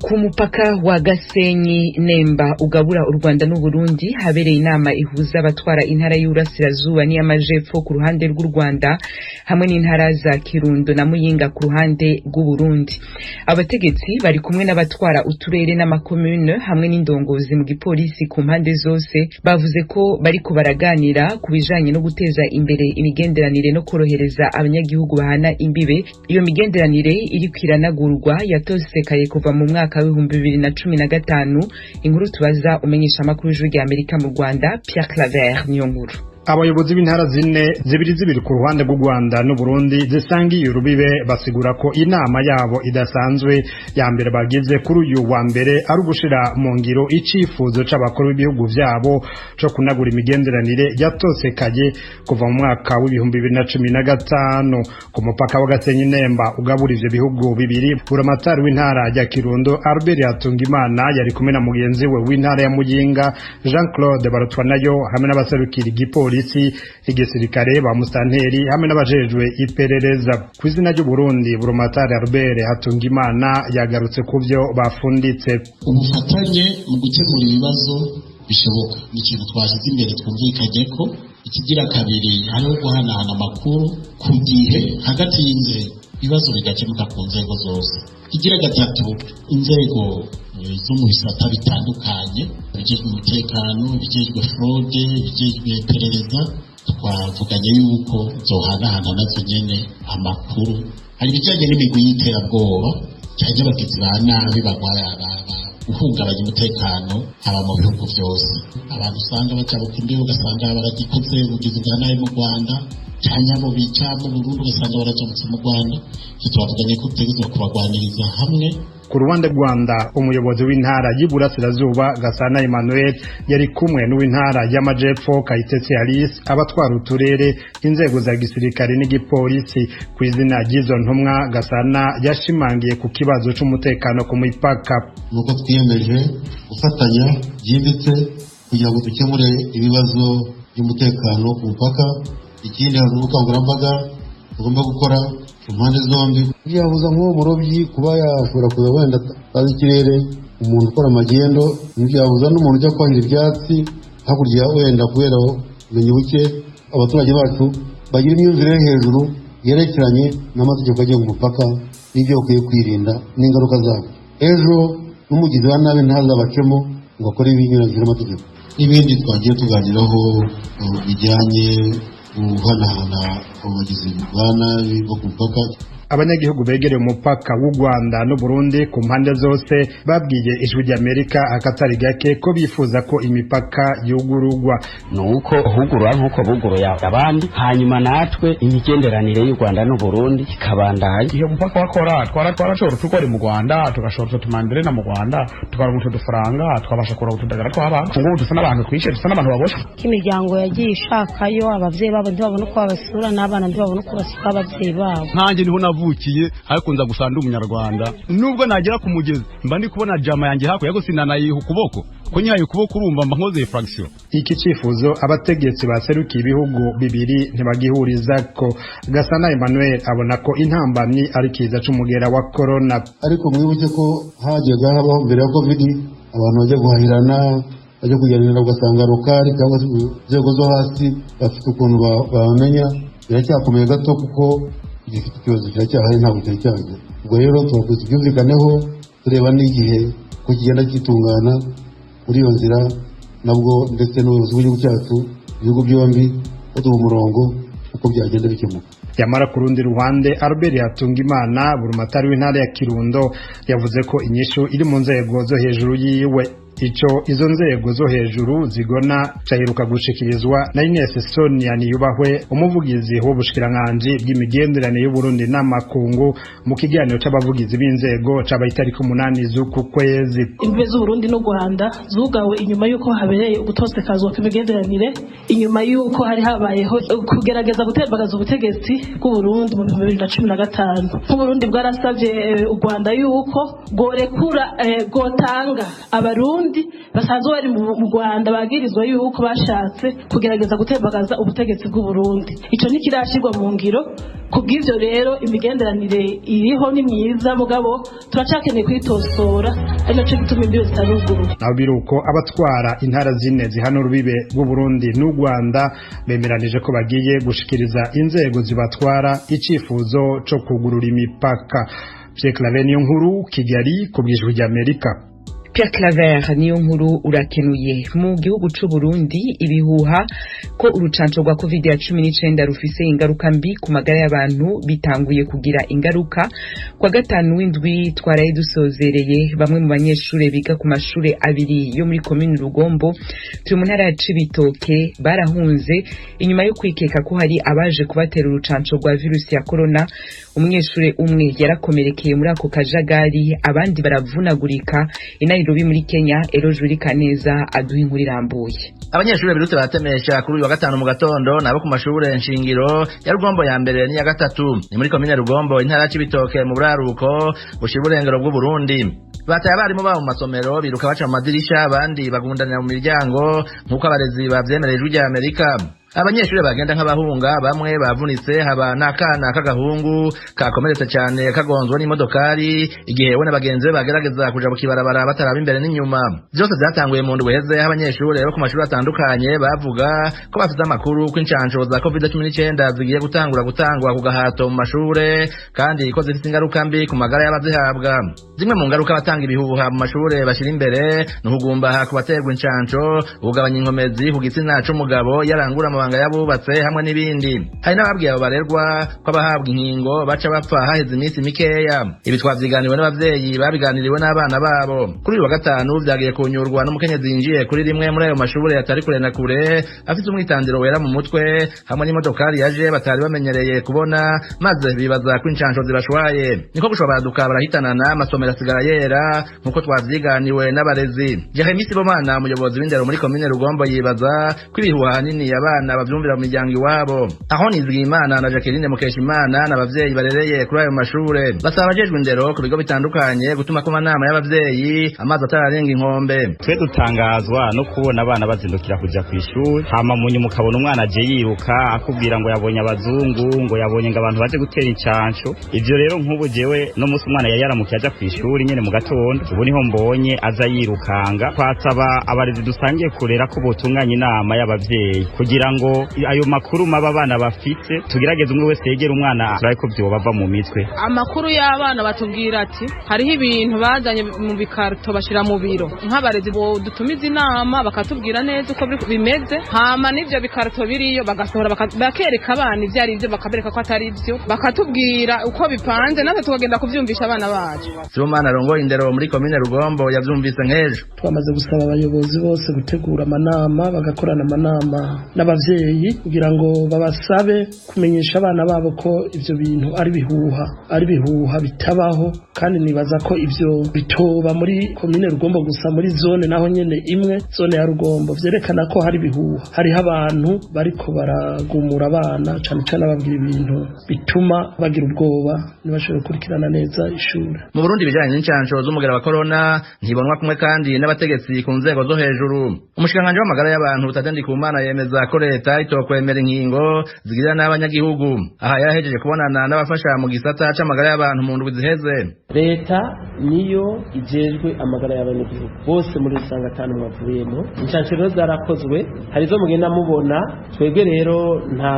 Ku mupaka wa Gasenyi Nemba ugabura u Rwanda n'Uburundi habereye inama ihuza abatwara intara y'Uburasirazuba n'iy'Amajepfo ku ruhande rw'u Rwanda hamwe n'intara za Kirundo na Muyinga ku ruhande rw'Uburundi. Abategetsi bari kumwe n'abatwara uturere n'amakomune hamwe n'indongozi mu gipolisi ku mpande zose, bavuze ko bariko baraganira ku bijanye no guteza imbere imigenderanire no korohereza abanyagihugu bahana imbibe. Iyo migenderanire iriko iranagurwa yatosekaye kuva mu mwaka w'2015. Inkuru tubaza umenyeshamakuru w'Ijwi rya Amerika mu Rwanda, Pierre Claver Niyonkuru. Abayobozi b'intara zine, zibiri zibiri ku ruhande rw'u Rwanda n'Uburundi, zisangiye urubibe, basigura ko inama yabo idasanzwe ya mbere bagize kuri uyu wa mbere ari ugushira mu ngiro icifuzo c'abakuru b'ibihugu vyabo co kunagura imigenderanire yatosekaye kuva mu mwaka w'2015. Ku mupaka wa Gasenyi Nemba ugabura ivyo bihugu bibiri, buramatari w'intara ya Kirundo, Albert Hatungimana, yari kumwe na mugenzi we w'intara ya Muyinga, Jean Claude Barutwanayo, hamwe n'abaserukira igipolisi, igisirikare, ba musitanteri hamwe n'abajejwe iperereza. Ku izina ry'Uburundi, burumatari Albert Hatungimana yagarutse ku byo bafunditse. Ubufatanye mu gukemura ibibazo bishoboka ni ikintu twashyize imbere, twumvikanye ko ikigira kabiri hariho guhanahana amakuru ku gihe hagati y'inzego, ibibazo bigakemuka ku nzego zose. Ikigira gatatu, inzego zo mu bisata bitandukanye, ibijejwe umutekano, ibijejwe fraude, ibijejwe iperereza, twavuganye yuko zohanahana nazo nyene amakuru. Hari ibijanye n'imigwi y'iterabwoba cyangwa abagizi ba nabi bagwaya guhungabanya umutekano haba mu bihugu byose. Abantu usanga bajabuka imbibe, ugasanga baragikoze ubugizi bwa nabi mu Rwanda, cyangwa abo bica mu Burundi ugasanga barajabutse mu Rwanda. Ivyo twavuganye ko dutegerezwa kubagwaniriza hamwe. Ku ruhande Rwanda, umuyobozi w'intara y'Iburasirazuba, Gasana Emmanuel, yari kumwe n'uw'intara y'Amajepfo, Kayitesi Alice, abatwara uturere, inzego za gisirikare n'igipolisi. Ku izina ry'izo ntumwa, Gasana yashimangiye ku kibazo c'umutekano ku mipaka. Nuko twiyemeje gufatanya byimbitse kugira ngo dukemure ibibazo by'umutekano ku mupaka. Ikindi, hari ubukangurambaga tugomba gukora ku mpande zombi. Byabuza nk'uwo murobyi kuba yashobora kuza wenda atazi ikirere, umuntu ukora amagendo, ntibyabuza n'umuntu ujya kwahira ibyatsi hakurya wenda kubera ubumenyi buke. Abaturage bacu bagira imyumvire yo hejuru yerekeranye n'amategeko agenga umupaka n'ibyo bakwiye kwirinda n'ingaruka zabyo, ejo n'umugizi wa nabi ntazabacemo ngo akore ibinyuranyije n'amategeko. N'ibindi twagiye tuganiraho bijyanye guhanahana abagizi ba nabi bo ku mupaka. Abanyagihugu begereye umupaka w'u Rwanda n'Uburundi ku mpande zose babwiye Ijwi ry'Amerika akatari gake ko bifuza ko imipaka yugururwa. Nuko hugurura nk'uko buguruye abandi, hanyuma natwe imigenderanire y'u Rwanda n'Uburundi ikabandanya. Iyo mupaka wakora, twarashora utugori mu Rwanda, tugashora utumanderena mu Rwanda, tukaronka udufaranga, twabasha kuronka utudagara tw'abana. Ngubu dusa n'abantu twishe, dusa n'abantu baboshe. Imiryango yagiye ishakayo abavyeyi babo ntibabona uko babasura, n'abana ntibabona uko basura abavyeyi babo. Nkanjye niho navukiye, ariko nza gusa ndi umunyarwanda. Nubwo nagera ku mugezi mba ndi kubona jama yanjye hakurya, ariko sinanayiha ukuboko, ko nyihaye ukuboko urumva mba nkoze fraction. Iki cifuzo abategetsi baserukiye ibihugu bibiri ntibagihuriza ko. Gasana Emmanuel abona ko intambamyi ari kiza c'umugera wa corona. Ariko mwibuke ko hajyaga habaho mbere ya Covid abantu bajya guhahirana, bajya kuganira, ugasanga local cyangwa se inzego zo hasi bafite ukuntu bamenya. Biracyakomeye gato kuko gifite ikibazo kiracyahari, ntabwo cyari cyagera. Ubwo rero turakomeza tubyumvikaneho, tureba n'igihe ko kigenda kitungana muri iyo nzira nabwo, ndetse n'ubuyobozi bw'igihugu cyacu, ibihugu byombi baduha umurongo uko byagenda bikemuka. Yamara ku rundi ruhande, Albert Hatungimana, burumatari w'intara ya Kirundo, yavuze ko inyishu iri mu nzego zo hejuru yiwe. Ico izo nzego zo hejuru zigona caheruka gushikirizwa na Ines Sonia Niyubahwe, umuvugizi w'ubushikiranganji bw'imigenderanire y'Uburundi n'amakungu, mu kiganiro c'abavugizi b'inzego cabaye itariki 8 z'uku kwezi. Imbibe z'Uburundi n'u Rwanda zugawe inyuma y'uko habereye ugutosekazwa kw'imigenderanire, inyuma y'uko hari habayeho kugerageza gutembagaza ubutegetsi bw'Uburundi mu 2015. Nk'Uburundi bwarasabye u Rwanda y'uko bworekura, bwotanga Abarundi. Abarundi basanzwe bari mu Rwanda bagirizwa yuko bashatse kugerageza gutembagaza ubutegetsi bw'u Burundi. Ico ntikirashirwa mu ngiro. Kubw'ivyo rero imigenderanire iriho ni myiza, mugabo turacakeneye kwitosora, ari naco gituma imbibe zitaruguruye. Naho biruko, abatwara intara zine zihana urubibe rw'u Burundi n'u Rwanda bemeranije ko bagiye gushikiriza inzego zibatwara icifuzo co kugurura imipaka. Pierre Claver Niyonkuru, Kigali, ku bw'Ijwi ry'Amerika. Pierre Claver niyo nkuru, urakenuye. Mu gihugu c'u Burundi, ibihuha ko urucanco rwa covid ya 19 rufise ingaruka mbi ku magara y'abantu bitanguye kugira ingaruka. Kwa gatanu w'indwi twaraye dusozereye, bamwe mu banyeshure biga ku mashure abiri yo muri komine Rugombo, turi mu ntara ya Cibitoke, barahunze inyuma yo kwikeka ko hari abaje kubatera urucanco rwa virusi ya corona. Umunyeshure umwe yarakomerekeye muri ako kajagari, abandi baravunagurika. Nairobi muri Kenya, Eroje Kaneza aduha inkuru irambuye. Abanyeshuri birutse baratemesha kuri uyu wa gatanu mu gatondo nabo ku mashure nshingiro ya Rugombo ya mbere n'iya gatatu, ni muri komine Rugombo, intara ya Cibitoke, mu buraruko bushira uburengero bw'u Burundi. Bataye abarimu babo mu masomero, biruka baca mu madirisha, abandi bagundanira mu miryango, nk'uko abarezi bavyemereye Ijwi rya Amerika. Abanyeshuri bagenda nk'abahunga, bamwe bavunitse, haba n'akana k'agahungu kakomeretse cyane kagonzwe n'imodokari igihe we na bagenzi be bagerageza kuja mu kibarabara bataraba imbere n'inyuma. Byose byatanguye mu ndwi iheze, aho abanyeshuri bo ku mashuri atandukanye bavuga ko bafite amakuru ko incanco za covid-19 zigiye gutangura gutangwa ku gahato mu mashure, kandi ko zifite ingaruka mbi ku magara y'abazihabwa. Zimwe mu ngaruka abatanga ibihuha mu mashure bashyira imbere ni ukugumbaha ku baterwa incanco, kugabanya inkomezi ku gitsina c'umugabo yarangura amabanga y'abubatse, hamwe n'ibindi. Hari n'ababwiye abo barerwa ko abahabwa inkingo baca bapfa haheze iminsi mikeya. Ibi twavyiganiwe n'abavyeyi babiganiriwe n'abana babo. Kuri uyu wa gatanu vyagiye kunyurwa n'umukenyezi yinjiye kuri rimwe muri ayo mashure atari kure na kure, afite umwitandiro wera mu mutwe hamwe n'imodokari yaje batari bamenyereye kubona, maze bibaza ko incanco zibashwaye, niko gushobora barahitanana, amasomero asigara yera, nk'uko twavyiganiwe n'abarezi. Jeremy Sibomana, umuyobozi w'indero muri komine Rugombo, yibaza ko ibihuha ahanini abana bavyumvira mu miryango iwabo. Aho Nizigiyimana na Jacqueline Mukeshimana n'abavyeyi barereye kuri ayo mashure basaba abajejwe indero ku bigo bitandukanye gutuma ku manama y'abavyeyi amazi atararenga inkombe. Twe dutangazwa no kubona abana bazindukira kuja kw'ishuri, hama mu nyuma ukabona umwana aje yiruka akubwira ngo yabonye abazungu, ngo yabonye ngo abantu baje gutera incanco. Ivyo rero, nk'ubu jewe no musi umwana yari yaramukiye aja kw'ishuri nyene mu gatondo, ubu niho mbonye aza yirukanga. Twasaba abarezi dusangiye kurera ko botunganya inama y'abavyeyi kugira ngo ayo makuru maba abana bafite, tugerageze umwe wese yegera umwana, turabe ko vyobava mu mitwe. Amakuru y'abana batubwira ati hariho ibintu bazanye mu bikarito bashira mu biro. Nk'abarezi dutumiza inama bakatubwira neza uko bimeze, hama n'ivyo bikarito biriyo bagasohora, bakereka abana ivyo ari byo, bakabereka ko atari byo, bakatubwira uko bipanze, natwe tukagenda kuvyumvisha abana bacu. Sibomana arongoye indero muri komine Rugombo yavyumvise nk'ejo. Twamaze gusaba abayobozi bose gutegura amanama, bagakorana amanama n'abavyeyi kugira ngo babasabe kumenyesha abana babo ko ivyo bintu ari bihuha, ari bihuha bitabaho. Kandi nibaza ko ivyo bitoba muri komine Rugombo gusa, muri zone naho nyene imwe, zone ya Rugombo, vyerekana ko hari bihuha, hariho abantu bariko baragumura abana cane cane, ababwira ibintu bituma bagira ubwoba ntibashobore gukurikirana neza ishure. Mu Burundi, ibijanye n'incanco z'umugera wa corona ntibonwa kumwe kandi n'abategetsi ku nzego zo hejuru. Umushikiranganji w'amagara y'abantu Tade Ndikumana yemeza ko leta itokwemera inkingo zigirira n'abanyagihugu. Aha yarahejeje kubonana n'abafasha mu gisata c'amagara y'abantu mu ndwi ziheze. Leta niyo ijejwe amagara y'abanyagihugu bose muri rusange, atanu bavuyemo. Incanco rero zarakozwe, hari izo mugenda mubona. Twebwe rero nta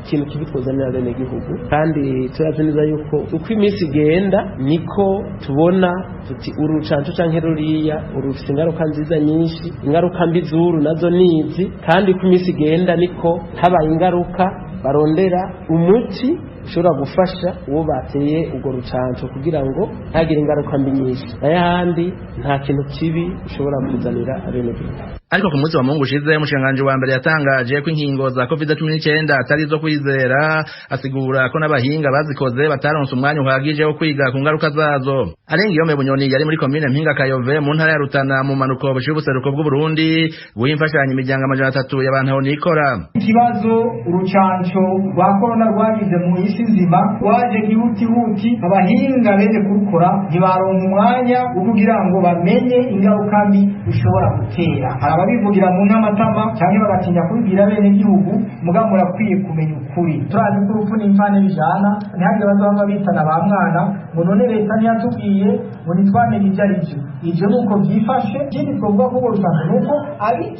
kintu kibi twozanira abenegihugu, kandi turazi neza yuko uko iminsi igenda niko tubona tuti uru rucanco canke ruriya uru rufise ingaruka nziza nyinshi, ingaruka mbi z'uru nazo nizi. Kandi uko iminsi igenda niko habaye ingaruka, barondera umuti ushobora gufasha uwo bateye urwo rucanco kugira ngo ntagire ingaruka mbi nyinshi. Nayo ahandi nta kintu kibi ushobora kuzanira abenegihugu. Ariko ku munsi wa Mungu ushize, umushikiranganji wa mbere yatangaje ko inkingo za covid-19 atari izo kwizera, asigura ko n'abahinga bazikoze bataronse umwanya uhagije wo kwiga ku ngaruka zazo. Arenga iyo Bunyoni yari muri komine Mpinga Kayove mu ntara ya Rutana, mu manuko bushira ubuseruko bw'u Burundi, guha imfashanyo imiryango 300 y'abantu aho nikora. Ikibazo urucanco rwa corona rwagize mu isi. isi nzima waje gihutihuti, abahinga bene kurukora ntibaronka umwanya wo kugira ngo bamenye ingaruka mbi ushobora gutera. Hari ababivugira mu ntamatama cyangwa bagatinya kubibwira bene gihugu, mugabo murakwiye kumenya ukuri. Turazi ko urupfu n'imfane bijana, ntihagire bazaba bitana ba mwana ngo none leta ntiyatubwiye ngo ntitwamenye ibyo ari byo. Ivyo nuko byifashe. Ikindi twovuga ko urwo rusanzwe ni uko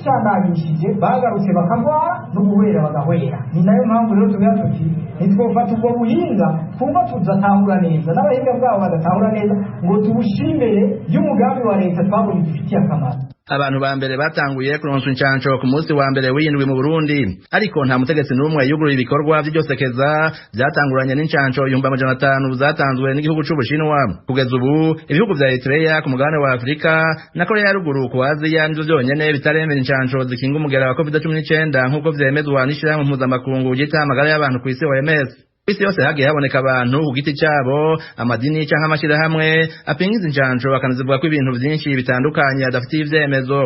abicanagishije bagarutse bakagwara no guhwera bagahwera. Ni nayo mpamvu rero tugira tuti ntitwofata ubwo buhinga twumva tudatahura neza n'abahinga bwabo badatahura neza ngo tubushimire y'umugambi wa leta twabonye dufitiye akamaro. Abantu ba mbere batanguye kuronswa incanco ku munsi wa mbere w'indwi mu Burundi, ariko nta mutegetsi n'umwe yuguruye ibikorwa vy'iryo sekeza vyatanguranye n'incanco 500,000 zatanzwe n'igihugu c'Ubushinwa. Kugeza ubu ibihugu vya Eritrea ku mugabane wa Afurika na Korea ya ruguru ku Aziya nivyo vyonyene bitaremera incanco zikinga umugera wa COVID-19 nk'uko vyemezwa n'ishirahamwe mpuzamakungu ryita amagara y'abantu kw'isi OMS. Isi yose hagiye haboneka abantu ku giti cyabo, amadini canke amashirahamwe apinga izi ncanco, bakanazivuga ko ibintu vyinshi bitandukanye adafitiye ivyemezo.